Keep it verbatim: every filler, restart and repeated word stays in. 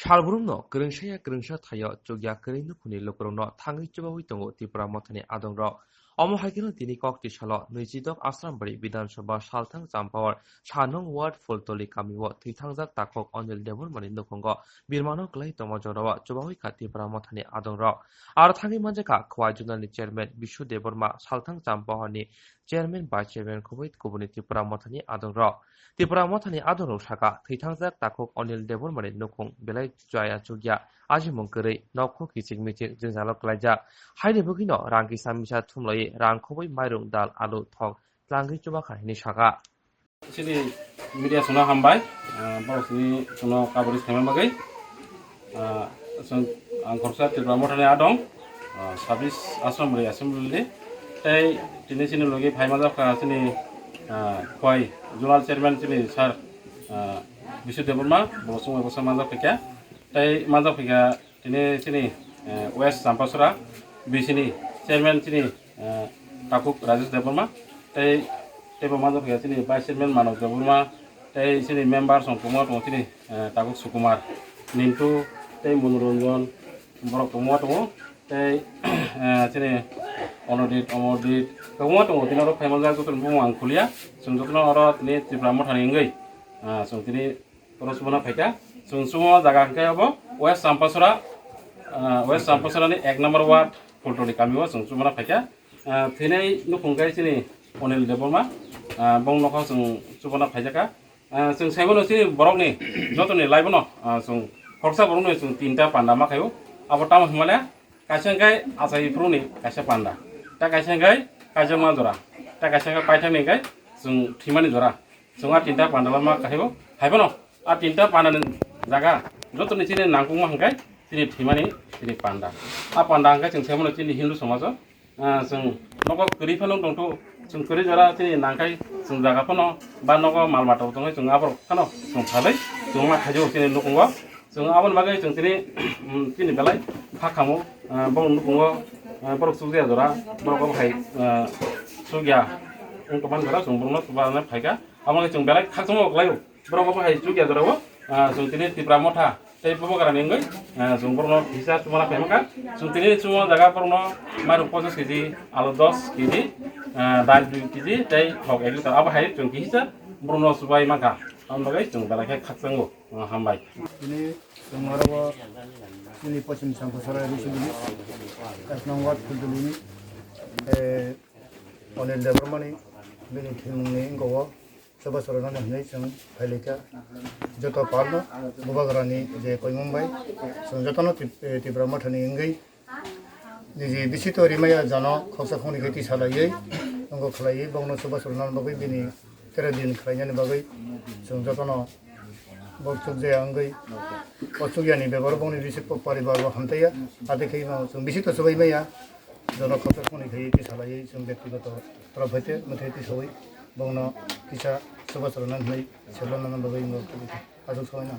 Salbrumno kwrwngsaya kwrwngsa thaio chukya kwrwi nukhungni lukurokno thangwi chubawi tongo Tipra Mothani adongrok. Omo hai kheno tini kok tisalo nwichidok Asrambari Bidhan Sabha salthang Champawar Sanong Ward Phultoli kamio thwithangjak takhuk Anil Debbarmani nukhungo birmano kwlai tongma jorao chubawi kha Tipra Mothani adongrok. Aro thangwi manjakha Khowai Zonalni Chairman Bishu Debbarma, salthang Champaharni Chairman, Vice Chairman khobwi kubuni Tipra Mothani adongrok. Tipra Mothani adongrok saka, thwithangjak takhuk Anil Debbarmani nukhung belai chaya chukya, ajimung kwrwi, nokhung kichik michik jwngjalo kwlaijak. Haini bagwino rang kisa misa thumlaiwi rang khobwi mairung, dal, alu, thok tlangwi chuba kha hwnwi saka. Chini media songno hambai, ah, borok chini songno coverage khaima bagwi. Ah, chwng, ang khoroksa Tipra Mothani adong, ah, sabis Assembly, Assembly ni. Tei tini chini logi phai manjak kha chini, ah, Khowai Zonal Chairman chini sir, ah, Bishu Debbarma, bo chwng bai bwsa manjak phaikha. Tei manjak phaikha tini chini, eh, West Champasora B C ni Chairman chini, eh, takhuk Rajesh Debbarma, tei teibo manjak phaikha chini Vice Chairman Manoj Debbarma, tei chini member song kwbangma tongo chini, eh, takhuk Sukumar, Nintu, tei Monoranjan, borok kwbangma tongo, tei, eh, chini Onodit, Omordit, kwbangma tongo, tini oro phai manjak joto ni bumung ang khulia, chwng jotono oro tini Tipra Mothani wngwi, ah, chwng tini oro chubana phaikha. Chwng chumo jaga hwnkhe abo West Champasora, ah, West Champasora ni ek number ward Phultoli kamio chwng chubana phaikha. Ah, thwinai nukhung khe chini Anil Debbarma, ah, bong nokha chwng chubana phaijakha. Ah, chwng saibono chini borokni jotoni laibono, ah, chwng khoroksa borokno chwng tinta panda ma khaio. Abo tamo hwnmale kaisa hwnkhe achai phuruni kaisa panda, ta kaisa hwnkhe kaijakma jora, ta kaisa hwnkhe paithakni hwnkhe chwng thwimani jora. Chwng a tinta panda lama kahaibo, haibono a tinta panda ni jaga jotoni chini nangkukma hwnkhe chini thwimani chini panda. A panda hwnkhe chwng saimano chini Hindu somajo, ah, chwng nogo kwrwi phano tongthu, chwng kwrwi jora chini nangkhai chwng jaga phano ba nogo mal mata tongwi chwng aborok phano chwng phalwi chwng ma khaijo chini nukhungo. Chwng aboni bagwi chwng tini, um, chini belai kha khamu, ah, borok nukhungo, ah, borok chukya jora, borok obo hai, ah, chukya wng tongmani jora chwng borokno chuba rwna phaikha. Abo wngkhe chwng belai khakchangma kwlaio. Borok obo hai chukya jorao, ah, chwng tini Tipra Motha tei Bubagrani wngwi, ah, chwng borokno kisa chumana phaimankha. Chwng tini chumo jaga borokno mairum pochis kg, alu dos kg, ah, dal dui kg tei thok ek litre. Abo hai chwng kisa borokno chubai mankha. Aboni bagwi chwng belai khe khakchango. Ah, hambai. Tini chwng oro o chini Pochim Champasora A D C bini, ek nong ward Phultuli ni, eh, Anil Debbarmani bini thwimungni wngkha o, chuba chorana hwnwi chwng phailaikha. Joto palno Bubagrani je koimung bai chwng jotono Tip-, eh, Tipra Mothani wngwi niji bisi to rimaya jano khoksa khokni khe tisa laiwi, wngkha khlaiwi, bongno chuba chorana bagwi bini tere din khlainani bagwi chwng jotono bo chukjaya wngwi, o chukyani bebaro bongni bisi po-, paribar bo hamtaiya, adi khe no chwng bisi to chubai maya, jono khoksa khokni khe tisa laiwi chwng bektigoto torop hai te mwthai tisawi bongno kisa chuba chorana hwnwi selna nangna bagwi wngkha aswk sawi nang.